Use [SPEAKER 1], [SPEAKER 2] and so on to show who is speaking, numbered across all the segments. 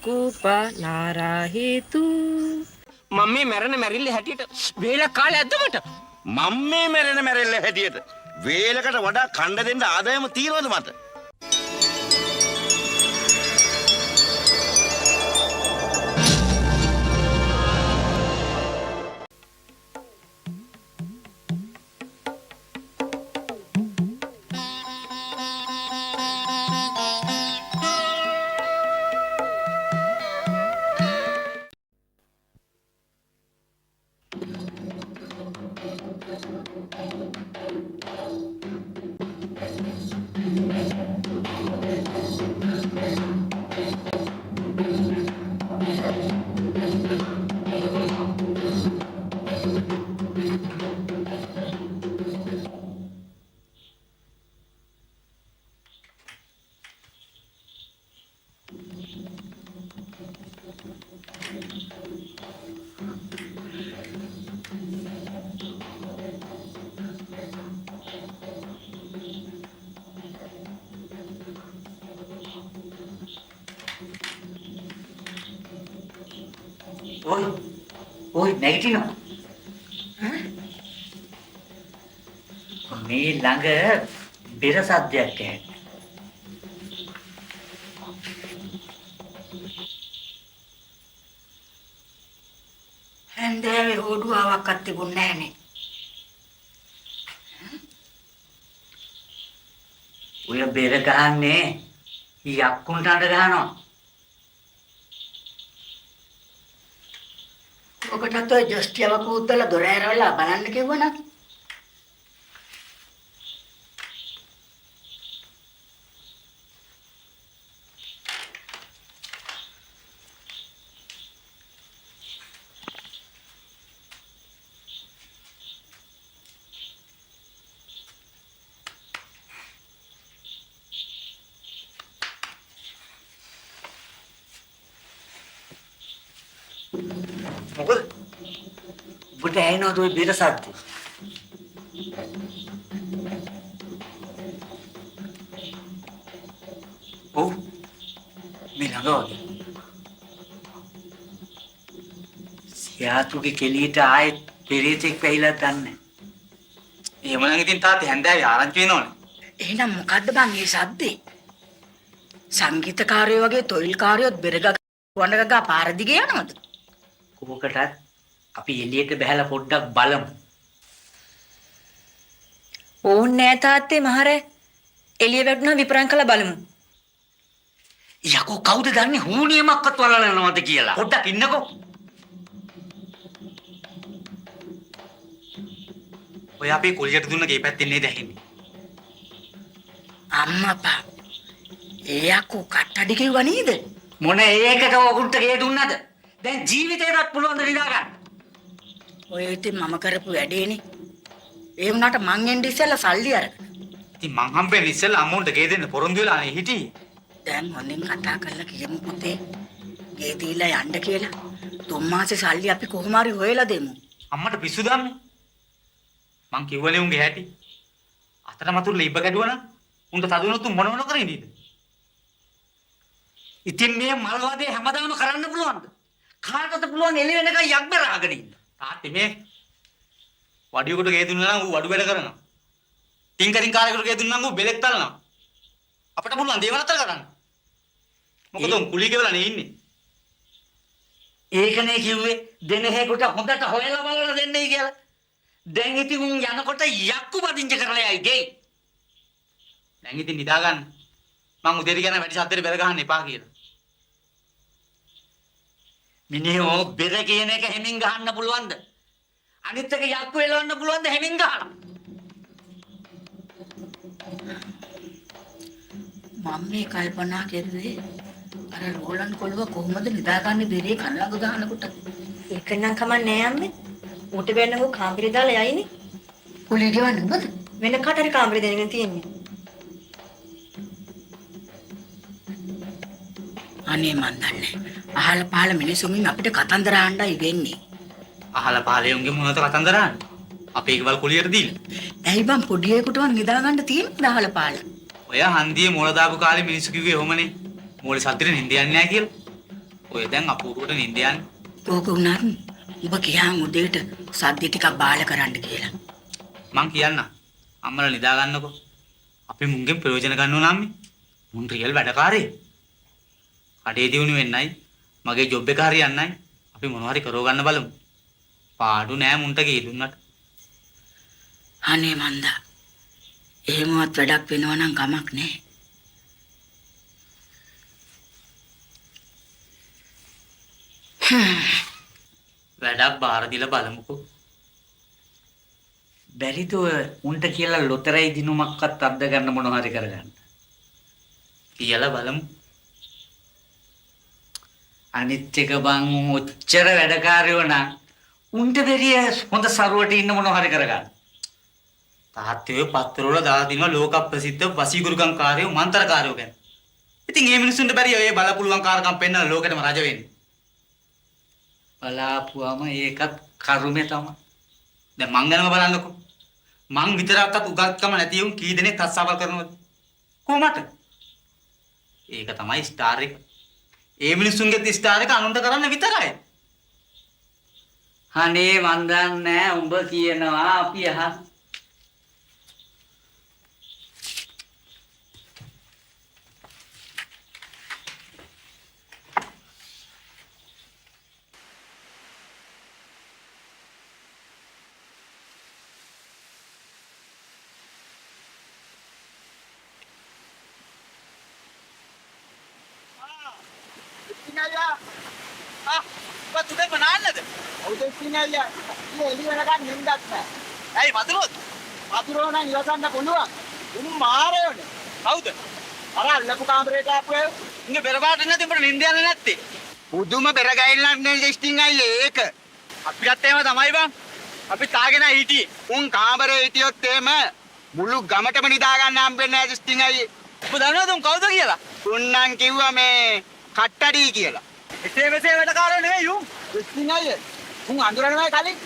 [SPEAKER 1] කූපා NARA හේතු.
[SPEAKER 2] මම මේ මැරෙන මැරිල්ල හැටියට වේලක් කාලේ ඇද්ද මට?
[SPEAKER 3] මම මේ මැරෙන මැරෙල්ල හැටියට වේලකට වඩා කණ්ඩ දෙන්න ආදායම තියනවද මට?
[SPEAKER 4] ඔයි ඔයි, නැගිටිනවා. මේ ළඟ බෙර සද්දයක් ඇහෙනවා.
[SPEAKER 5] හැන්දෑවේ හොඩුවාවක්වත් තිබුණ නෑනේ.
[SPEAKER 4] ඔය බෙර ගහන්නේ යක්කුන්ට අඬ ගහනවා.
[SPEAKER 5] ඔකටත් ඔය ජස්ටියව කූද්දලා දොර ඇරවලා බලන්න කිව්වනම්.
[SPEAKER 4] මොකද? ඔබට ඇහෙනවද ඔය බෙර සද්ද? ඔව්, මේ ළඟ වගේ. සියාතුගේ කෙලියට ආයෙත් පෙරේතෙක් වැහිලා දන්නේ.
[SPEAKER 6] එහෙමනම් ඉතින් තාත්තේ හැන්දෑවේ ආරංචි වෙනවනේ.
[SPEAKER 5] එහෙනම් මොකද්ද බං ඒ සද්දේ? සංගීතකාරයෝ වගේ තොইলකාරයොත් බෙර ගග වඬ ගගා පාර දිගේ යනවද?
[SPEAKER 4] කෝකටත් අපි එළියට බහැලා පොඩ්ඩක් බලමු.
[SPEAKER 7] ඕන් නෑ තාත්තේ, මහරෑ. එළිය වැටුණා විපරම් කරලා බලමු.
[SPEAKER 4] යකෝ, කවුද දන්නේ හූනියමක්වත් වලලා යනවද කියලා. පොඩ්ඩක් ඉන්නකෝ.
[SPEAKER 6] ඔය අපේ කුලියට දුන්න ගේ පැත්තෙන් නේද ඇහෙන්නේ?
[SPEAKER 5] අම්මපා. ඒ යකෝ කට්ටඩි කිව්වා නේද?
[SPEAKER 4] මොන ඒකට ඔකුන්ට ගේ දුන්නද? දැන් ජීවිතේටත් පුළුවන් ද නිදා ගන්න?
[SPEAKER 5] ඔය ඉතින් මම කරපු වැඩේනේ. ඒ වුණාට මං එන්න ඉස්සෙල්ලා සල්ලි අරගෙන.
[SPEAKER 6] ඉතින් මං හම්බෙන්න ඉස්සෙල්ලා අම්මෝන්ට ගේ දෙන්න පොරොන්දු වෙලා නේ හිටියේ.
[SPEAKER 5] දැන් හොඳින් කතා කරලා කියමු පුතේ. ගේ දීලා යන්න කියලා. තුන් මාසේ සල්ලි අපි කොහොම හරි හොයලා දෙමු.
[SPEAKER 6] අම්මට පිස්සු දාන්නේ. මං කිව්වනේ උන්ගේ හැටි. අතට මතුරුල ඉබ්බ කැඩුවා නම් උන්ට තද වුණොත් උන් මොන මොන කරේ නේද?
[SPEAKER 4] ඉතින් මේ මල් වදේ හැමදාම කරන්න පුළුවන්ද? කාටද පුළුවන් එළි වෙනකන් යක් බෙරාගෙන ඉන්න?
[SPEAKER 6] තාත්තේ මේ වඩියෙකුට ගේ දුන්නා නම් ඌ වඩු වැඩ කරනවා. ටින්කරින් කාරයෙකුට ගේ දුන්නා නම් ඌ බෙලෙක් තලනවා. අපිට පුළුවන් දේවල් අතර කරන්න. මොකද උන් කුලී ගෙවලා නේ ඉන්නේ.
[SPEAKER 4] ඒකනේ කිව්වේ දෙනෙහෙකුට හොඳට හොයලා බලලා දෙන්නයි කියලා. දැන් ඉතින් උන් යනකොට යක්කු පදිංචි කරලා යයි ගෙයි.
[SPEAKER 6] දැන් ඉතින් නිදා ගන්න. මං උදේට කියන වැඩි සද්දෙට බෙර ගහන්න එපා කියලා.
[SPEAKER 4] මිනිහෝ බෙර කියන එක හෙමින් ගහන්න පුළුවන්ද? අනිත් එක යක්කු එලවන්න පුළුවන්ද හෙමින් ගහලා?
[SPEAKER 5] මම මේ කල්පනා කරුවේ අර රෝලන් කොළුව කොහොමද නිදාගන්නේ බෙරේ කන ළඟ ගහනකොට?
[SPEAKER 7] ඒක නම් කමක් නෑ අම්මේ. ඌට බැන්න ඌ කාමරේ දාලා යයිනේ.
[SPEAKER 5] කුලිය ගෙවන්නේ මොකද?
[SPEAKER 7] වෙන කාට හරි කාමරේ දෙන්න තියෙන්නේ.
[SPEAKER 5] අනේ මන් දන්නේ. අහල පහල මිනිසුන්ගෙන් අපිට කතන්දර අහන්නයි වෙන්නේ.
[SPEAKER 6] අහල පහල උන්ගේ මොනවද කතන්දර අහන්නේ? අපේ ගෙවල් කුලියට දීලා.
[SPEAKER 5] ඇයි බං පොඩි අයෙකුටවත් නිදා ගන්න තියෙනවද අහල පහල?
[SPEAKER 6] ඔය හන්දියේ මෝල දාපු කාලේ මිනිස්සු කිව්වේ ඔහොමනේ. මෝලේ සද්දෙට නින්ද යන්නේ නැහැ කියලා. ඔය දැන් අපූර්වට නින්ද යන්නේ.
[SPEAKER 5] ඕක වුණත් උඹ කියන් උදේට සද්ද ටිකක් බාල කරන්න කියලා.
[SPEAKER 6] මං කියන්න. අම්මලා නිදා ගන්නකෝ. අපි මුන්ගෙන් ප්‍රයෝජන ගන්න ඕන අම්මේ. මුන් රියල් වැඩකාරේ. කඩේ දියුණු වෙන්නයි මගේ ජොබ් එක හරියන්නයි අපි මොනවා හරි කරව ගන්න බලමු. පාඩු නෑ මුන්ට ගේ දුන්නට.
[SPEAKER 5] අනේ මන්දා. එහෙමවත් වැඩක් වෙනවා නම් කමක් නෑ.
[SPEAKER 6] වැඩක් බාර දීලා බලමුකෝ.
[SPEAKER 4] බැරිද ඔය උන්ට කියලා ලොතරැයි දිනුමක්වත් අද්ද ගන්න මොන හරි කරගන්න.
[SPEAKER 6] කියලා බලමු.
[SPEAKER 4] අනිත් එක බං ඔච්චර වැඩකාරයෝ නම් උන්ට බැරිය හොඳ සරුවට ඉන්න මොන හරි කරගන්න.
[SPEAKER 6] තාත්තේ ඔය පත්තරවල දාලා දිනවා ලෝක ප්‍රසිද්ධ වසීගුරුකම් කාර්යෝ මන්තරකාරයෝ ගැන. ඉතින් මේ මිනිස්සුන්ට බැරිය ඔය බලපුලුවන් කාරකම් පෙන්නලා ලෝකෙටම රජ වෙන්න.
[SPEAKER 4] බලාපුවම ඒකත් කරුමේ තමයි.
[SPEAKER 6] දැන් මං ගැනම බලන්නකෝ. මං විතරක්වත් උගත්කම නැති උන් කී දෙනෙක් අස්සාවල් කරනවද? කොහොමද? ඒක තමයි ස්ටාර් එක. ඒ මිනිස්සුන්ගේ ස්ටාර් එක අනුන්ට කරන්න විතරයි.
[SPEAKER 4] අනේ මං දන්නේ නෑ උඹ කියනවා අපි අහන්.
[SPEAKER 6] ඇයි වතුරොත්?
[SPEAKER 8] වතුරෝ නම් ඉවසන්න පුළුවන්. උන් මාරයෝනේ.
[SPEAKER 6] කවුද?
[SPEAKER 8] අර අල්ලපු කාමරේට ආපු අය.
[SPEAKER 6] උන්ගේ පෙර පාට නැති උඹට නින්ද යන්නේ නැත්තේ.
[SPEAKER 8] පුදුම පෙර ගෑල්ලක් නේ ලිස්ටින් අයියේ ඒක.
[SPEAKER 6] අපිටත් එහෙම තමයි බං. අපි තාගෙන හිටියේ.
[SPEAKER 8] උන් කාමරේ හිටියොත් එහෙම මුළු ගමටම නිදා ගන්න හම්බෙන්නේ නැහැ ලිස්ටින් අයියේ.
[SPEAKER 6] උඹ දන්නවද උන් කවුද කියලා?
[SPEAKER 8] උන් නම් කිව්වා මේ කට්ටඩි කියලා.
[SPEAKER 6] එසේ මෙසේ වැඩකාරයෝ නෙවෙයි උන්.
[SPEAKER 8] ලිස්ටින් අයියේ උන් අඳුරනවයි කලින්.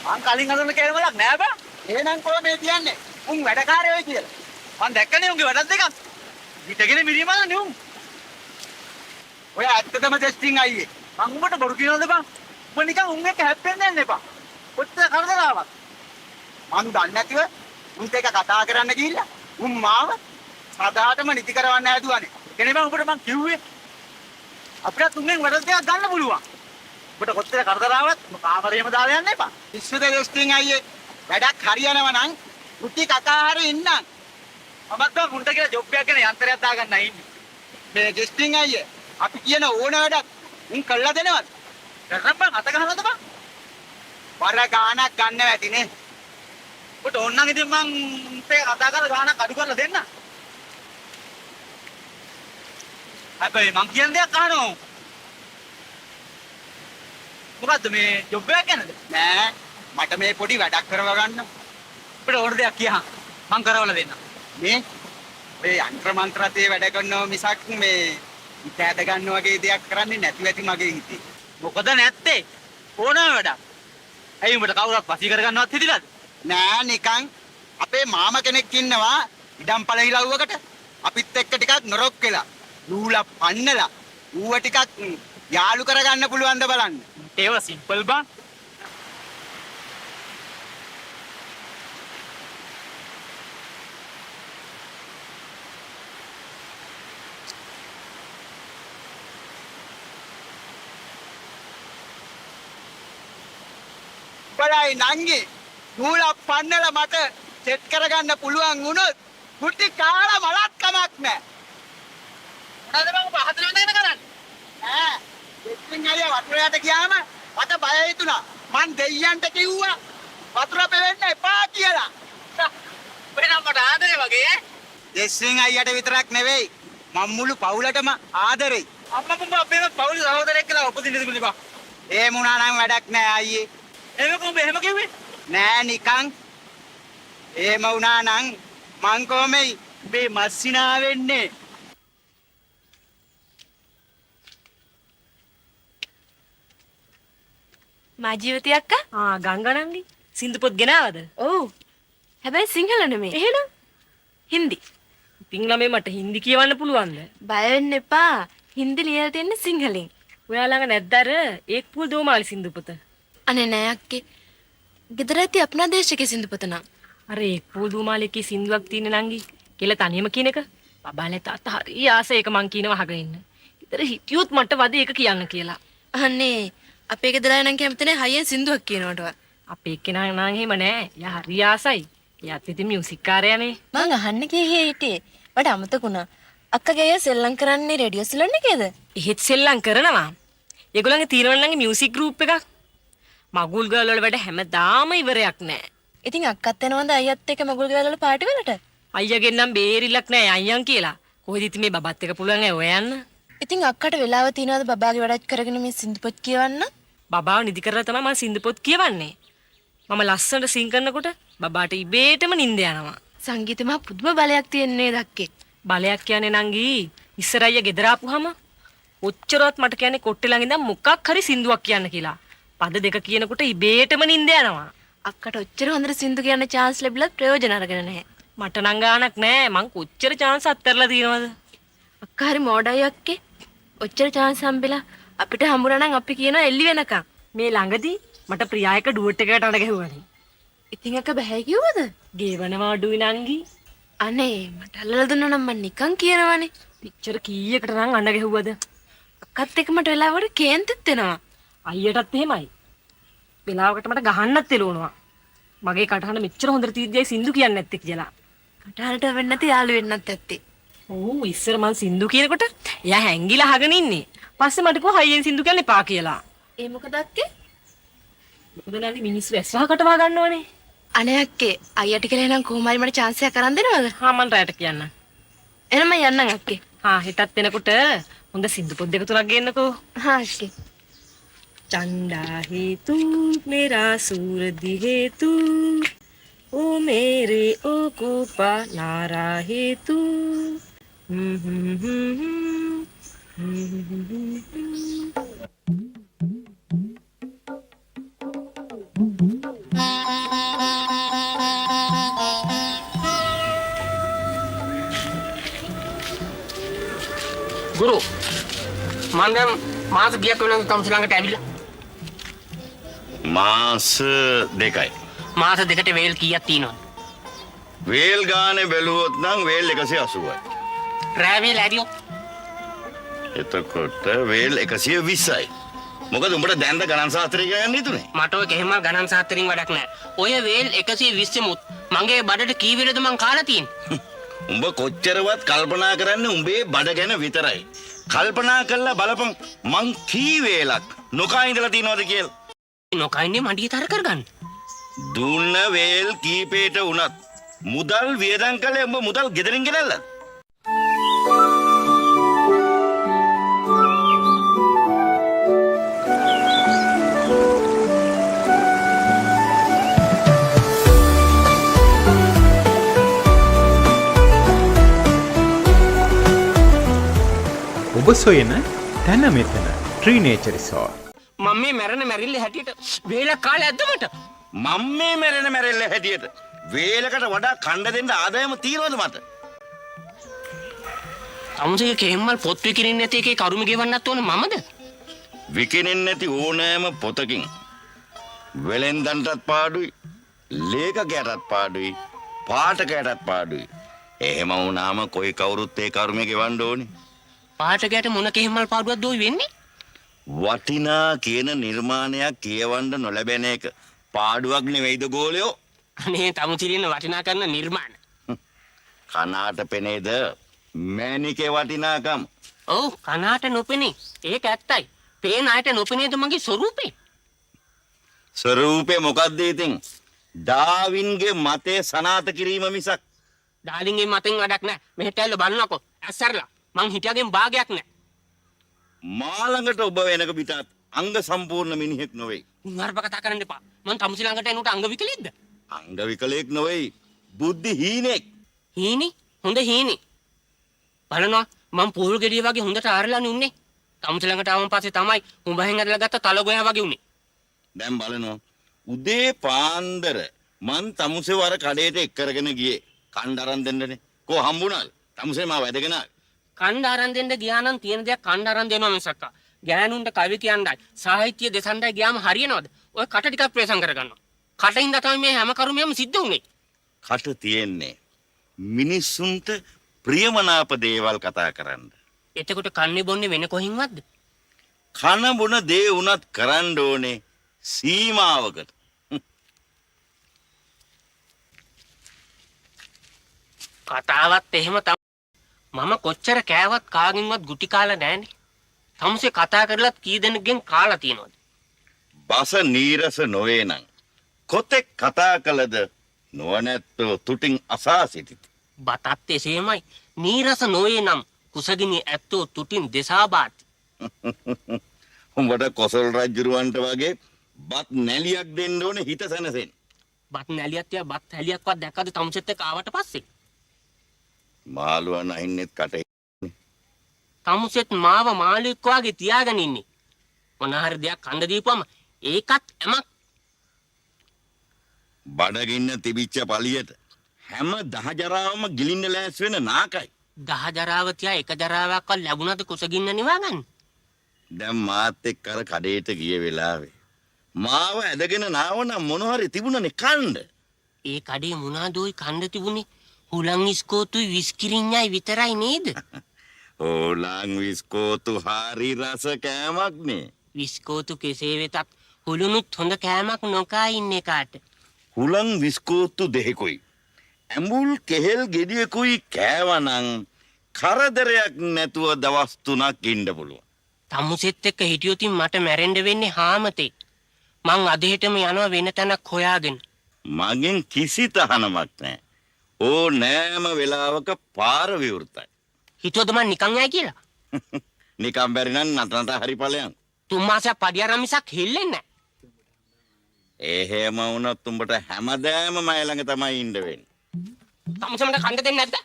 [SPEAKER 6] මං කලින් අඳුරන කේලමලක් නෑ බං.
[SPEAKER 8] එහෙනම් කොහොම මේ කියන්නේ? උන් වැඩකාරයෝයි කියලා.
[SPEAKER 6] මං දැක්කනේ උන්ගේ වැඩක් දෙකක්. හිටගෙන මිරිමලනේ උන්.
[SPEAKER 8] ඔය ඇත්තටම ටෙස්ටිං අයියේ.
[SPEAKER 6] මං උඹට බොරු කියනවද බං? උඹ නිකන් උන් එක්ක හැප්පෙන්න යන්න එපා. කොච්චර කරදර ආවත්.
[SPEAKER 8] මං දන්නේ නැතිව උන්ට එක කතා කරන්න ගිහිල්ලා උන් මාව සදාටම නිදි කරවන්න හැදුවානේ.
[SPEAKER 6] ඒකනේ බං උඹට මං කිව්වේ. අපිටත් උන්ගෙන් වැඩක් දෙකක් ගන්න පුළුවන්. උඹට කොච්චර කරදර ආවත් උඹ කාමරේම දාලා යන්න එපා.
[SPEAKER 8] විශ්වද ටෙස්ටිං අයියේ වැඩක් හරියනවා නම් කුටි කකා හරි ඉන්නම්.
[SPEAKER 6] මමත් බං උන්ට කියලා ජොබ් එකක් ගැන යන්ත්‍රයක් දාගන්න ඉන්නේ.
[SPEAKER 8] මේ ටෙස්ටිං අයියේ අපි කියන ඕන වැඩක් උන් කළා දෙනවද?
[SPEAKER 6] කරන් බං අත ගහනවද බං?
[SPEAKER 8] වර ගාණක් ගන්න ඇතිනේ.
[SPEAKER 6] උඹට ඕන නම් ඉතින් මං උන්ට කතා කරලා ගාණක් අඩු කරලා දෙන්න. හැබැයි මං කියන දෙයක් අහනවා. මොකද්ද මේ ජොබ් එකක් ගැනද?
[SPEAKER 8] නෑ මට මේ පොඩි වැඩක් කරව ගන්න.
[SPEAKER 6] අපිට ඕන දෙයක් කියහන් මං කරවලා දෙන්නම්.
[SPEAKER 8] මේ ඔය යන්ත්‍ර මන්ත්‍රතේ වැඩ කරනව මිසක් මේ හිත ඇද ගන්න වගේ දෙයක් කරන්නේ නැතුව ඇති මගේ හිතේ.
[SPEAKER 6] මොකද නැත්තේ? ඕනම වැඩක්. ඇයි උඹට කවුරුත් වසී කරගන්නවත් හිතිලාද?
[SPEAKER 8] නෑ නිකන් අපේ මාමා කෙනෙක් ඉන්නවා ඉඩම්පල හිලව්වකට අපිත් එක්ක ටිකක් නොරොක් වෙලා නූලා පන්නලා ඌව ටිකක් යාළු කරගන්න පුළුවන් ද බලන්න.
[SPEAKER 6] ඒව සිම්පල් බං.
[SPEAKER 8] බලයි නංගි නූලා පන්නලා මට සෙට් කරගන්න පුළුවන් වුණොත් කුටි කාලා මලත් කමක් නෑ.
[SPEAKER 6] මොනවද බං ඔබ හතර වෙනදගෙන කරන්නේ?
[SPEAKER 8] ඈ දෙස්සින් අයියා වතුර යට ගියාම මට බය හිතුණා. මං දෙයියන්ට කිව්වා වතුර පෙවෙන්න එපා කියලා.
[SPEAKER 6] ඔය නම් මට ආදරේ වගේ ඈ.
[SPEAKER 8] දෙස්සින් අයියට විතරක් නෙවෙයි මං මුළු පවුලටම ආදරෙයි.
[SPEAKER 6] අම්මා පුම්බා අපේම පවුලේ සහෝදරයෙක් කියලා උපදින්න තිබුණේ බං.
[SPEAKER 8] එහෙම වුණා නම් වැඩක් නෑ අයියේ.
[SPEAKER 6] එහෙම කොහොමද එහෙම කිව්වේ?
[SPEAKER 8] නෑ නිකන් එහෙම වුණා නම් මං කොහොමයි මේ මස්සිනා වෙන්නේ?
[SPEAKER 7] මා ජීවිතය අක්කා.
[SPEAKER 1] ආ ගංගා නංගි සින්දු පොත් ගෙනාවද?
[SPEAKER 7] ඔව්. හැබැයි සිංහල නෙමෙයි.
[SPEAKER 1] එහෙනම්
[SPEAKER 7] හින්දි.
[SPEAKER 1] ඉතින් ළමයි මට හින්දි කියවන්න පුළුවන්ද?
[SPEAKER 7] බය වෙන්න එපා. හින්දි ලියලා තියෙන්නේ සිංහලෙන්.
[SPEAKER 1] ඔයා ළඟ නැද්ද අර ඒක් පුල් දෝමාලි සින්දු පොත?
[SPEAKER 7] අනේ නෑ අක්කේ. ගෙදර ඇති අප්නා දේශකේ සින්දු පොත නම්.
[SPEAKER 1] අර ඒක් පුල් දෝමාලි එකේ සින්දුවක් තියෙන නංගි. කියලා තනියම කියන එක. බබාලා තාත්තා හරි ආස ඒක මං කියනවා අහගෙන ඉන්න. ගෙදර හිටියොත් මට වදේ ඒක කියන්න කියලා.
[SPEAKER 7] අනේ අපේ ගෙදර අය නම් කැමති නෑ හයියෙන් සින්දුවක් කියනවටවත්.
[SPEAKER 1] අපේ එක්කෙනා නම් එහෙම නෑ. එයා හරි ආසයි. එයාත් ඉතින් මියුසික් කාරයානේ.
[SPEAKER 7] මං අහන්න කිය හිටියේ. මට අමතක වුණා. අක්කගේ අයියා සෙල්ලම් කරන්නේ රේඩියෝ සිලොන් එකේද?
[SPEAKER 1] එහෙත් සෙල්ලම් කරනවා. ඒගොල්ලන්ගේ තියෙනවා නම් මියුසික් ගෲප් එකක්. මගුල් ගල් වල වැඩ හැමදාම ඉවරයක් නෑ.
[SPEAKER 7] ඉතින් අක්කත් යනවද අයියත් එක්ක මගුල් ගෙවල් වල පාටි වලට?
[SPEAKER 1] අයියාගෙන් නම් බේරිලක් නෑ අයියන් කියලා. කොහෙද ඉතින් මේ බබත් එක්ක පුළුවන් ඇ ඔය යන්න?
[SPEAKER 7] ඉතින් අක්කට වෙලාව තියනවද බබාගේ වැඩත් කරගෙන මේ සින්දු පොත් කියවන්න?
[SPEAKER 1] බබාව නිදි කරලා තමයි මං සින්දු පොත් කියවන්නේ. මම ලස්සනට සිං කරනකොට බබාට ඉබේටම නිින්ද යනවා.
[SPEAKER 7] සංගීතේ මහා පුදුම බලයක් තියෙන නේද අක්කේ?
[SPEAKER 1] බලයක් කියන්නේ නංගි ඉස්සර අයියා ගෙදර ආපුහම ඔච්චරවත් මට කියන්නේ කොට්ටේ ළඟ ඉඳන් මොකක් හරි සින්දුවක් කියන්න කියලා. පද දෙක කියනකොට ඉබේටම නිින්ද යනවා.
[SPEAKER 7] අක්කට ඔච්චර හොඳට සින්දු කියන්න චාන්ස් ලැබිලත් ප්‍රයෝජන අරගෙන නැහැ.
[SPEAKER 1] මට නම් ගාණක් නෑ. මං කොච්චර චාන්ස් අත්හැරලා තියෙනවද?
[SPEAKER 7] අක්කා හරි මෝඩයි අක්කේ. ඔච්චර චාන්ස් හම්බෙලා අපිට හම්බුණා නම් අපි කියනවා එල්ලි වෙනකන්.
[SPEAKER 1] මේ ළඟදී මට ප්‍රියායක ඩුවට් එකකට අඬ ගැහුවානේ.
[SPEAKER 7] ඉතින් අක්කා බෑ කිව්වද?
[SPEAKER 1] ගෙවනවා අඩුයි නංගි.
[SPEAKER 7] අනේ මට අල්ලලා දුන්නා නම් මං නිකන් කියනවනේ.
[SPEAKER 1] පික්චර් කීයකට නම් අඬ ගැහුවද?
[SPEAKER 7] අක්කත් එක්ක මට වෙලාවකට කේන්තිත් එනවා.
[SPEAKER 1] අයියටත් එහෙමයි. වෙලාවකට මට ගහන්නත් එළවනවා. මගේ කටහඬ මෙච්චර හොඳට තීද්‍යයි සින්දු කියන්නේ නැත්තේ කියලා.
[SPEAKER 7] කටහඬට වෙන්නේ නැති යාළු වෙන්නත් ඇත්තේ.
[SPEAKER 1] ඔව් ඉස්සර මං සින්දු කියනකොට එයා හැංගිලා අහගෙන ඉන්නේ. පස්සේ මට කිව්වා හයියෙන් සින්දු කියන්න එපා කියලා.
[SPEAKER 7] ඒ මොකද අක්කේ?
[SPEAKER 1] මොකද නංගි මිනිස්සු ඇස් වහ කටවා ගන්නවනේ.
[SPEAKER 7] අනේ අක්කේ අයියට කියලා එහෙනම් කොහොම හරි මට චාන්ස් එකක් අරන් දෙනවද?
[SPEAKER 1] හා මං රැයට කියන්නම්.
[SPEAKER 7] එහෙනම් මං යන්නම් අක්කේ.
[SPEAKER 1] හා හෙටත් එනකොට හොඳ සින්දු පොත් දෙක තුනක් ගේන්නකෝ.
[SPEAKER 7] හා අක්කේ.
[SPEAKER 1] චන්දා හේතු මේරා සූරදි හේතු ඕ මේරේ ඕ කෝපා නාරා හේතු.
[SPEAKER 2] ගුරු මං දැන් මාස කීයක් වෙනවද තමුසේ ළඟට ඇවිල්ලා?
[SPEAKER 3] මාස දෙකයි.
[SPEAKER 2] මාස දෙකට වේල් කීයක් තියෙනවද?
[SPEAKER 3] වේල් ගානේ බැලුවොත් නම් වේල් 180යි.
[SPEAKER 2] රෑ වේල් ඇරියොත්?
[SPEAKER 3] එතකොට වේල් 120යි. මොකද උඹට දැන්ද ගණන් සාස්ත්‍රය කියන්න හිතුනේ?
[SPEAKER 2] මට ඔය කෙහෙම ගණන් සාස්ත්‍රයෙන් වැඩක් නෑ. ඔය වේල් 120 මුත් මගේ බඩට කී වේලද මං කාලා තියෙන්නේ?
[SPEAKER 3] උඹ කොච්චරවත් කල්පනා කරන්නේ උඹේ බඩ ගැන විතරයි. කල්පනා කරලා බලපන් මං කී වේලක් නොකා ඉඳලා තියෙනවද කියලා.
[SPEAKER 2] නොකා ඉන්නේ මඩිය තර කරගන්න.
[SPEAKER 3] දුන්න වේල් කීපේට වුණත් මුදල් වියදම් කළේ උඹ මුදල් ගෙදරින් ගෙනල්ලාද?
[SPEAKER 9] ඔබ සොයන තැන මෙතන ට්‍රී නේචර් රිසෝට්.
[SPEAKER 2] මම මේ මැරෙන මැරිල්ල හැටියට වේලක් කාලා ඇද්ද මට?
[SPEAKER 3] මම මේ මැරෙන මැරිල්ල හැටියට වේලකට වඩා කණ්ඩ දෙන්න ආදායම තියනවද මට?
[SPEAKER 2] තමුසේගේ කෙහෙම්මල් පොත් විකිණෙන්නේ නැති එකේ කරුම ගෙවන්නත් ඕන මමද?
[SPEAKER 3] විකිණෙන්නේ නැති ඕනෑම පොතකින් වෙලෙන්දන්ටත් පාඩුයි, ලේඛකයාටත් පාඩුයි, පාඨකයාටත් පාඩුයි. එහෙම වුණාම කොයි කවුරුත් ඒ කරුමේ ගෙවන්න ඕනේ.
[SPEAKER 2] පාඨකයාට මොන කෙහෙම්මල් පාඩුවක්ද ඔය වෙන්නේ?
[SPEAKER 3] වටිනා කියන නිර්මාණයක් කියවන්න නොලැබෙන එක පාඩුවක් නෙවෙයිද ගෝලයෝ?
[SPEAKER 2] අනේ තමුසිරින්න වටිනා කරන නිර්මාණ.
[SPEAKER 3] කනාට පෙනේද මෑණිකේ වටිනාකම?
[SPEAKER 2] ඔව් කනාට නොපෙනේ. ඒක ඇත්තයි. පේන අයට නොපෙනේද මගේ ස්වරූපේ?
[SPEAKER 3] ස්වරූපේ මොකද්ද ඉතින්? ඩාවින්ගේ මතය සනාථ කිරීම මිසක්.
[SPEAKER 2] ඩාවින්ගේ මතෙන් වැඩක් නෑ. මෙහෙට ඇවිල්ලා බලනකො. ඇස්සරලා මං හිටියාගෙන් භාගයක් නෑ.
[SPEAKER 3] මා ළඟට ඔබ වෙනක පිටත් අංග සම්පූර්ණ මිනිහෙක් නොවේ.
[SPEAKER 2] උන්වර්ප කතා කරන්න එපා. මං තමුසේ ළඟට එනකොට අංග විකලෙක්ද?
[SPEAKER 3] අංග විකලෙක් නොවේ. බුද්ධි හීනෙක්.
[SPEAKER 2] හීනි? හොඳ හීනි. බලනවා මං පොල් ගෙඩිය වගේ හොඳට ආරලානේ උන්නේ. තමුසේ ළඟට ආවන් පස්සේ තමයි හුඹහෙන් ඇදලා ගත්ත තල ගෝයා වගේ උනේ.
[SPEAKER 3] දැන් බලනවා උදේ පාන්දර මං තමුසේ වර කඩේට එක් කරගෙන ගියේ. කණ්ඩ අරන් දෙන්නනේ. කෝ හම්බුණාද? තමුසේ මාව ඇදගෙන ආවේ.
[SPEAKER 2] කණ්ඩ අරන් දෙන්න ගියා නම් තියෙන දෙයක් කණ්ඩ අරන් දෙනවා මිසක්කා. ගෑනුන්ට කවි කියන්නයි සාහිත්‍ය දෙසන්නයි ගියාම හරියනවද? ඔය කට ටිකක් ප්‍රේසම් කරගන්නවා. කටින්ද තමයි මේ හැම කරුමයක්ම සිද්ධ වුනේ.
[SPEAKER 3] කට තියෙන්නේ මිනිස්සුන්ට ප්‍රියමනාප දේවල් කතා කරන්න.
[SPEAKER 2] එතකොට කන්නේ බොන්නේ වෙන කොහින්වත්ද?
[SPEAKER 3] කන බොන දේ වුණත් කරන්න ඕනේ සීමාවකට.
[SPEAKER 2] කතාවත් එහෙම තමයි. මම කොච්චර කෑවත් කාගෙන්වත් ගුටි කාලා නෑනේ. තමුසේ කතා කරලත් කී දෙනෙක්ගෙන් කාලා තියෙනවද?
[SPEAKER 3] බස නීරස නොවේ නම් කොතෙක් කතා කළද නොනැත්තෝ තුටින් අසා සිටිති.
[SPEAKER 2] බතත් එසේමයි. නීරස නොවේ නම් කුසගිනි ඇත්තෝ තුටින් දෙසා බාති.
[SPEAKER 3] උඹට කොසල් රජුරවන්ට වගේ බත් නැලියක් දෙන්න ඕනේ හිත සැනසෙන්න.
[SPEAKER 2] බත් නැලියක් තියා බත් හැලියක්වත් දැක්කද තමුසෙත් එක්ක ආවට පස්සේ?
[SPEAKER 3] මාළුවා නහින්නෙත් කටේ.
[SPEAKER 2] තමුසෙත් මාව මාළුවෙක් වාගේ තියාගෙන ඉන්නේ. මොන හරි දෙයක් කන්න දීපුවම ඒකත් ඇමක්.
[SPEAKER 3] බඩගින්න තිබිච්ච පළියට හැම දහජරාවම ගිලින්න ලෑස් වෙන නාකයි.
[SPEAKER 2] දහජරාව තියා එක ජරාවක්වත් ලැබුණාද කුසගින්න නිවා ගන්න?
[SPEAKER 3] දැන් මාත් එක්ක අර කඩේට ගිය වෙලාවේ මාව ඇදගෙන නාවනම් මොන හරි තිබුණනේ කන්න.
[SPEAKER 2] ඒ කඩේ මොනවාදෝයි කන්න තිබුණේ? හුලං ඉස්කෝතුයි විස්කිරිඤ්ඤයි විතරයි නේද?
[SPEAKER 3] හුලං විස්කෝතු හරි රස කෑමක් නේ.
[SPEAKER 2] විස්කෝතු කෙසේ වෙතත් හුලුනුත් හොඳ කෑමක් නොකා ඉන්නේ කාට.
[SPEAKER 3] හුලං විස්කෝතු දෙකකුයි ඇඹුල් කෙහෙල් ගෙඩියකුයි කෑවනම් කරදරයක් නැතුව දවස් 3ක් ඉන්න පුළුවන්.
[SPEAKER 2] තමුසෙත් එක්ක හිටියොතින් මට මැරෙන්න වෙන්නේ හාමතේ. මං අද හෙටම යනවා වෙන තැනක් හොයාගෙන.
[SPEAKER 3] මගෙන් කිසි තහනමක් නැහැ. ඕනෑම වෙලාවක පාර විවෘතයි.
[SPEAKER 2] හිතුවද මං නිකන් යයි කියලා?
[SPEAKER 3] නිකන් බැරි නම් නට නට හරි ඵලයන්.
[SPEAKER 2] තුන් මාසයක් පඩි අරන් මිසක් හෙල්ලෙන්නේ නැහැ.
[SPEAKER 3] එහෙම වුණොත් උඹට හැමදාම මයි ළඟ තමයි ඉන්න වෙන්නේ.
[SPEAKER 2] තමුසේ මට කන්න දෙන්නේ නැද්ද?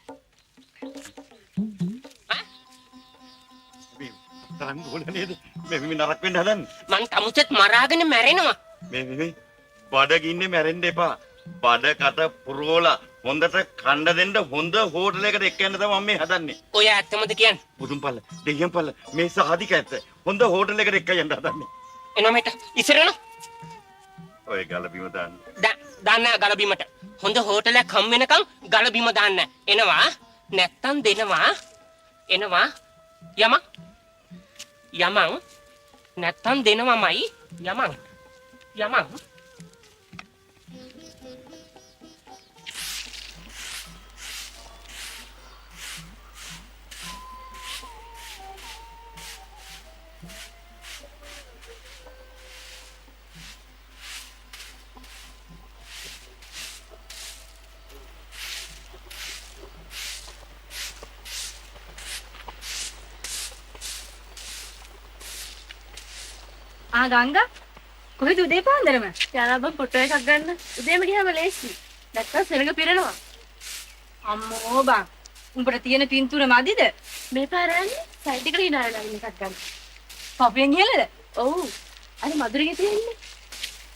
[SPEAKER 3] මේ තරම් ගෝල නේද? මේ මේ නරක වෙන්න හදන්නේ.
[SPEAKER 2] මං තමුසෙත් මරාගෙන මැරෙනවා.
[SPEAKER 3] මේ මේ බඩගින්නේ මැරෙන්න එපා. බඩ කට පුරවලා හොඳට කන්න දෙන්න හොඳ හෝටලයකට එක්ක යන්න තමයි මම මේ හදන්නේ.
[SPEAKER 2] ඔය ඇත්තමද කියන්නේ?
[SPEAKER 3] බුදුන් පල්ල, දෙයියන් පල්ල මේ සහතික ඇත්ත. හොඳ හෝටලයකට එක්ක යන්න හදන්නේ.
[SPEAKER 2] එනවා මෙට ඉස්සර එනවා.
[SPEAKER 3] ඔය ගල බිම දාන්න.
[SPEAKER 2] දාන්න ගල බිමට. හොඳ හෝටලයක් හම් වෙනකන් ගල බිම දාන්න. එනවා නැත්තම් දෙනවා. එනවා යමන්. යමන් නැත්තම් දෙනවමයි. යමන්. යමන්.
[SPEAKER 1] ආ ගංගා කොහෙද උදේ පාන්දරම?
[SPEAKER 7] යාලා බං ෆොටෝ එකක් ගන්න. උදේම ගියාම ලේසි. නැත්තම් සෙනඟ පිරෙනවා.
[SPEAKER 1] අම්මෝ බං උඹට තියෙන පින්තූර මදිද?
[SPEAKER 7] මේ පාර යන්නේ සයිඩ් එකට hina වෙලා ඉන්න එකක් ගන්න.
[SPEAKER 1] පපුවෙන් ඉහළද?
[SPEAKER 7] ඔව්. අර මధుරගේ තියෙන්නේ.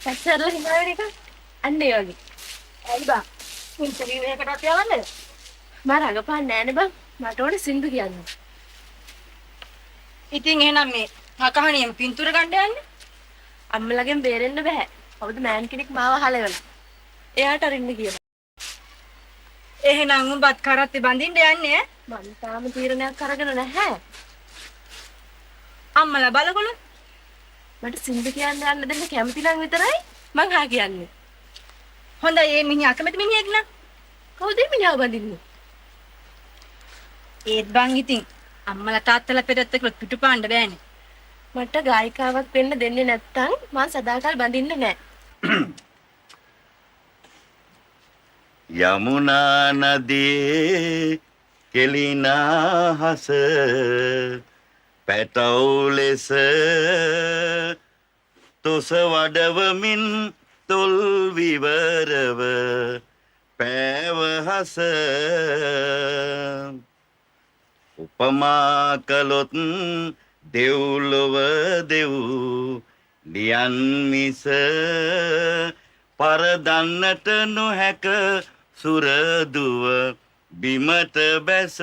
[SPEAKER 7] පැස්සරලා hina වෙන එක. අන්න ඒ වගේ.
[SPEAKER 1] ඇයි බං? ඉන්ටර්විව් එකකටත් යවන්නද?
[SPEAKER 7] මම රඟපාන්නේ නෑනේ බං. මට ඕනේ සින්දු කියන්න.
[SPEAKER 1] ඉතින් එහෙනම් මේ හකහණියම පින්තූර ගන්න යන්නේ?
[SPEAKER 7] අම්මලාගෙන් බේරෙන්න බෑ. කවුද මෑන් කෙනෙක් මාව අහලා එවලා. එයාට අරින්න කියලා.
[SPEAKER 1] එහෙනම් උඹත් කරත්තේ බඳින්න යන්නේ ඈ?
[SPEAKER 7] මං තාම තීරණයක් අරගෙන නැහැ.
[SPEAKER 1] අම්මලා බලකොළු.
[SPEAKER 7] මට සින්දු කියන්න යන්න දෙන්න කැමති නම් විතරයි මං හා කියන්නේ.
[SPEAKER 1] හොඳයි ඒ මිනිහා අකමැති මිනිහෙක් නම්.
[SPEAKER 7] කවුද මේ මිනිහව බඳින්නේ?
[SPEAKER 1] ඒත් බං ඉතින් අම්මලා තාත්තලා පෙරත් එක්ක පිටුපාන්න බෑනේ.
[SPEAKER 7] මට ගායිකාවක් වෙන්න දෙන්නේ නැත්තම් මං සදාකල් බඳින්න නෑ.
[SPEAKER 3] යමුනා නදියේ කෙලිනාහස පැටව් ලෙස තොස වඩවමින් තොල් විවරව පෑවහස උපමා කළොත් දෙව්ලොව දෙව් ලියන් මිස පරදන්නට නොහැක සුරදුව බිමට බැස.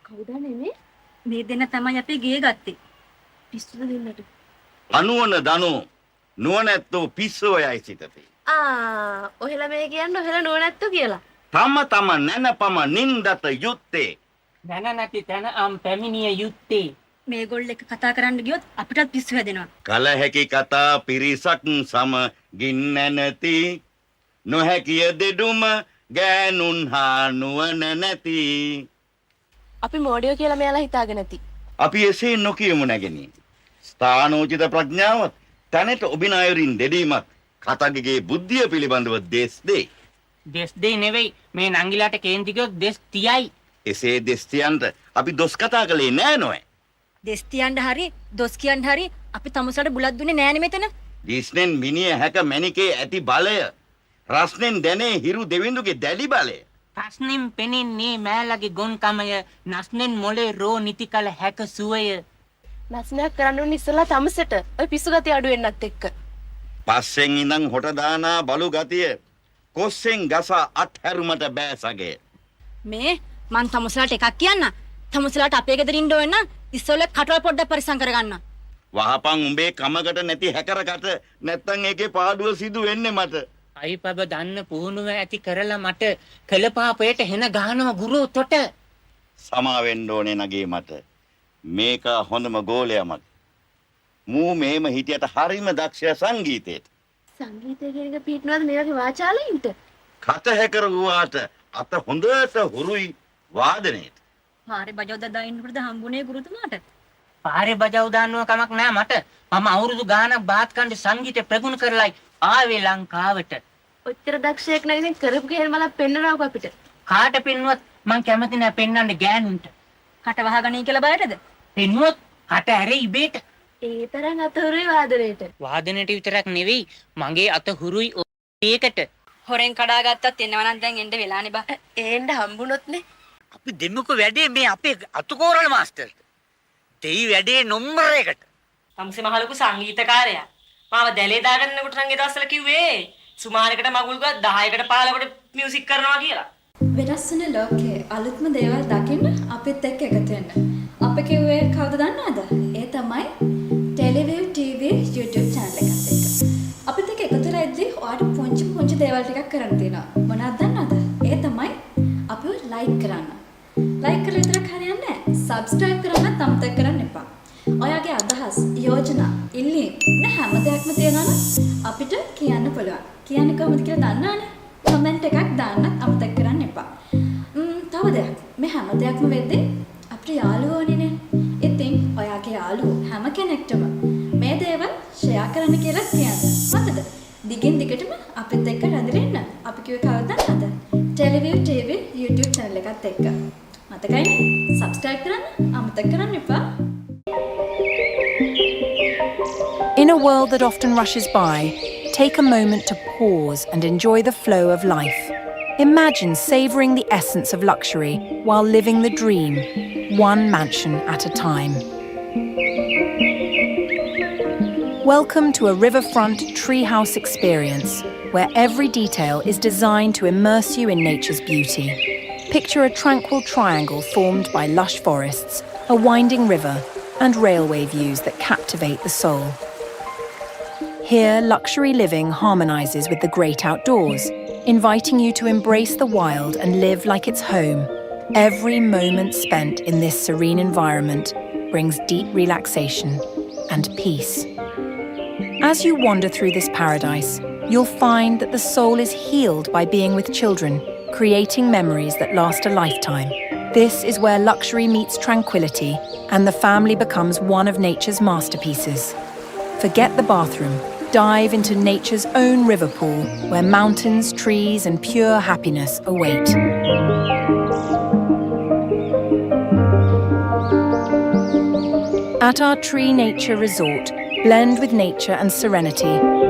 [SPEAKER 7] කවුද නෙමේ?
[SPEAKER 10] මේ දෙන්න තමයි අපේ ගේ ගත්තේ.
[SPEAKER 7] පිස්සුද දෙන්නට?
[SPEAKER 3] අනුවන දනෝ නුවණැත්තෝ පිස්සෝ යයි සිතති.
[SPEAKER 7] ආ ඔහෙලා මේ කියන්නේ ඔහෙලා නුවණැත්තෝ කියලා.
[SPEAKER 3] තම තම නැනපම නින්දත යුත්තේ.
[SPEAKER 2] දැන නැති තැන අම් පැමිණිය යුත්තේ.
[SPEAKER 10] මේගොල්ලෝ එක්ක කතා කරන්න ගියොත් අපිටත් පිස්සු හැදෙනවා.
[SPEAKER 3] කල හැකි කතා පිරිසක් සම ගින්න නැති නොහැකිය දෙඩුම ගෑනුන් හා නුවණ නැති.
[SPEAKER 7] අපි මෝඩයෝ කියලා මෙයාලා හිතාගෙන ඇති.
[SPEAKER 3] අපි එසේ නොකියමු නැගෙනි. ස්ථානෝචිත ප්‍රඥාවත් තැනට ඔබින අයුරින් දෙඩීමත් කතගගේ බුද්ධිය පිළිබඳව දෙස් දෙයි.
[SPEAKER 2] දෙස් දෙයි නෙවෙයි මේ නංගිලාට කේන්ති ගියොත් දෙස් තියයි.
[SPEAKER 3] එසේ දෙස් තියන්ට අපි දොස් කතා කළේ නෑ නොଏ.
[SPEAKER 10] දෙස් තියන්න හරි දොස් කියන්න හරි අපි තමුසලට බුලත් දුන්නේ නෑනේ මෙතන.
[SPEAKER 3] දිස්නෙන් මිනිය හැක මැණිකේ ඇති බලය. රස්නෙන් දැනේ හිරු දෙවිඳුගේ දැඩි බලය.
[SPEAKER 2] ප්‍රශ්නෙන් පෙනෙන්නේ මෑලගේ ගොන්කමය නස්නෙන් මොලේ රෝ නිති කල හැක සුවය.
[SPEAKER 7] නස්නයක් කරන්න ඕන ඉස්සලා තමුසට ඔය පිස්සු ගතිය අඩු වෙන්නත් එක්ක.
[SPEAKER 3] පස්සෙන් ඉඳන් හොට දානා බලු ගතිය කොස්සෙන් ගස අත්හැරුමට බෑ සගේ.
[SPEAKER 10] මේ මං තමුසලාට එකක් කියන්න. තමුසලාට අපේ ගෙදර ඉන්න ඕන නම් ඉස්සෙල්ලා කටවල් පොඩ්ඩක් පරිස්සම් කරගන්න.
[SPEAKER 3] වහපන් උඹේ කමකට නැති හැකර කට නැත්තම් ඒකේ පාඩුව සිදු වෙන්නේ මට.
[SPEAKER 2] අයිපබ දන්න පුහුණුව ඇති කරලා මට කළ පාපයට හෙන ගහනවා ගුරු තොට.
[SPEAKER 3] සමා වෙන්න ඕනේ නගේ මට. මේක හොඳම ගෝලයා මගේ. මූ මෙහෙම හිටියට හරිම දක්ෂය සංගීතයට.
[SPEAKER 7] සංගීතය කියන එක පිටනවද මේ වගේ වාචාලයින්ට?
[SPEAKER 3] කට හැකර වූවාට අත හොඳට හුරුයි වාදනයට.
[SPEAKER 10] පාරේ බජව දදා ඉන්නකොටද හම්බුනේ ගුරුතුමාට?
[SPEAKER 2] පාරේ බජව දාන්නව කමක් නෑ මට. මම අවුරුදු ගාණක් බාත් කණ්ඩේ සංගීතය ප්‍රගුණ කරලයි ආවේ ලංකාවට.
[SPEAKER 7] ඔච්චර දක්ෂයෙක් නම් ඉතින් කරපු ගෙහෙල් මලක් පෙන්නනවකෝ අපිට.
[SPEAKER 2] කාට පෙන්නුවත් මං කැමති නෑ පෙන්නන්න ගෑනුන්ට.
[SPEAKER 10] කට වහගනී කියලා බයටද?
[SPEAKER 2] පෙන්නුවොත් කට ඇරෙයි ඉබේට.
[SPEAKER 7] ඒ තරම් අත හුරුයි වාදනයට.
[SPEAKER 2] වාදනයට විතරක් නෙවෙයි මගේ අත හුරුයි ඒකට.
[SPEAKER 10] හොරෙන් කඩාගත්තත් එනවා නම් දැන් එන්න වෙලානේ බා.
[SPEAKER 7] එන්න හම්බුනොත්නේ.
[SPEAKER 4] අපි දෙමුකෝ වැඩේ මේ අපේ අතුකෝරළ මාස්ටර්ට. දෙයි වැඩේ නොම්බර එකට.
[SPEAKER 1] තමුසේ මහ ලොකු සංගීතකාරයා. මාව දැලේ දාගෙන ඉන්නකොට නම් ඒ දවස්වල කිව්වේ සුමානකට මගුල් ගා 10කට 15කට මියුසික් කරනවා කියලා.
[SPEAKER 11] වෙනස් වෙන ලෝකේ අලුත්ම දේවල් දකින්න අපිත් එක්ක එකතු වෙන්න. අපි කිව්වේ කවුද දන්නවද? ඒ තමයි ටෙලිවිව් TV YouTube channel එකත් එක්ක. අපිත් එක්ක එකතු වෙලා ඉද්දි ඔයාට පුංචි පුංචි දේවල් ටිකක් කරන්න තියෙනවා. මොනවද දන්නවද? ඒ තමයි අපිව ලයික් කරන්න. ලයික් කරලා විතරක් හරියන්නේ නැහැ. සබ්ස්ක්‍රයිබ් කරන්නත් අමතක කරන්න එපා. ඔයාගේ අදහස්, යෝජනා, ඉල්ලීම් මේ හැම දෙයක්ම තියෙනවා නම් අපිට කියන්න පුළුවන්. කියන්නේ කොහොමද කියලා දන්නවනේ. කමෙන්ට් එකක් දාන්නත් අමතක කරන්න එපා. තව දෙයක්. මේ හැම දෙයක්ම වෙද්දී අපිට යාළුවෝ ඕනේනේ. ඉතින් ඔයාගේ යාළුවෝ හැම කෙනෙක්ටම මේ දේවල් ෂෙයා කරන්න කියලා කියන්න. හොඳද? දිගින් දිගටම අපිත් එක්ක රැඳිලා ඉන්න. අපි කිව්වේ කවුද දන්නවද? ටෙලිවිව් TV YouTube channel එකත් එක්ක. මතකයිනේ? සබ්ස්ක්‍රයිබ් කරන්න අමතක කරන්න එපා.
[SPEAKER 12] In a world that often rushes by, take a moment to pause and enjoy the flow of life. Imagine savoring the essence of luxury while living the dream, one mansion at a time. Welcome to a riverfront treehouse experience, where every detail is designed to immerse you in nature's beauty. Picture a tranquil triangle formed by lush forests, a winding river, and railway views that captivate the soul. Here, luxury living harmonizes with the great outdoors, inviting you to embrace the wild and live like it's home. Every moment spent in this serene environment brings deep relaxation and peace. As you wander through this paradise, you'll find that the soul is healed by being with children, creating memories that last a lifetime. This is where luxury meets tranquility and the family becomes one of nature's masterpieces. Forget the bathroom. Dive into nature's own river pool, where mountains, trees, and pure happiness await. At our Tree Nature Resort, blend with nature and serenity.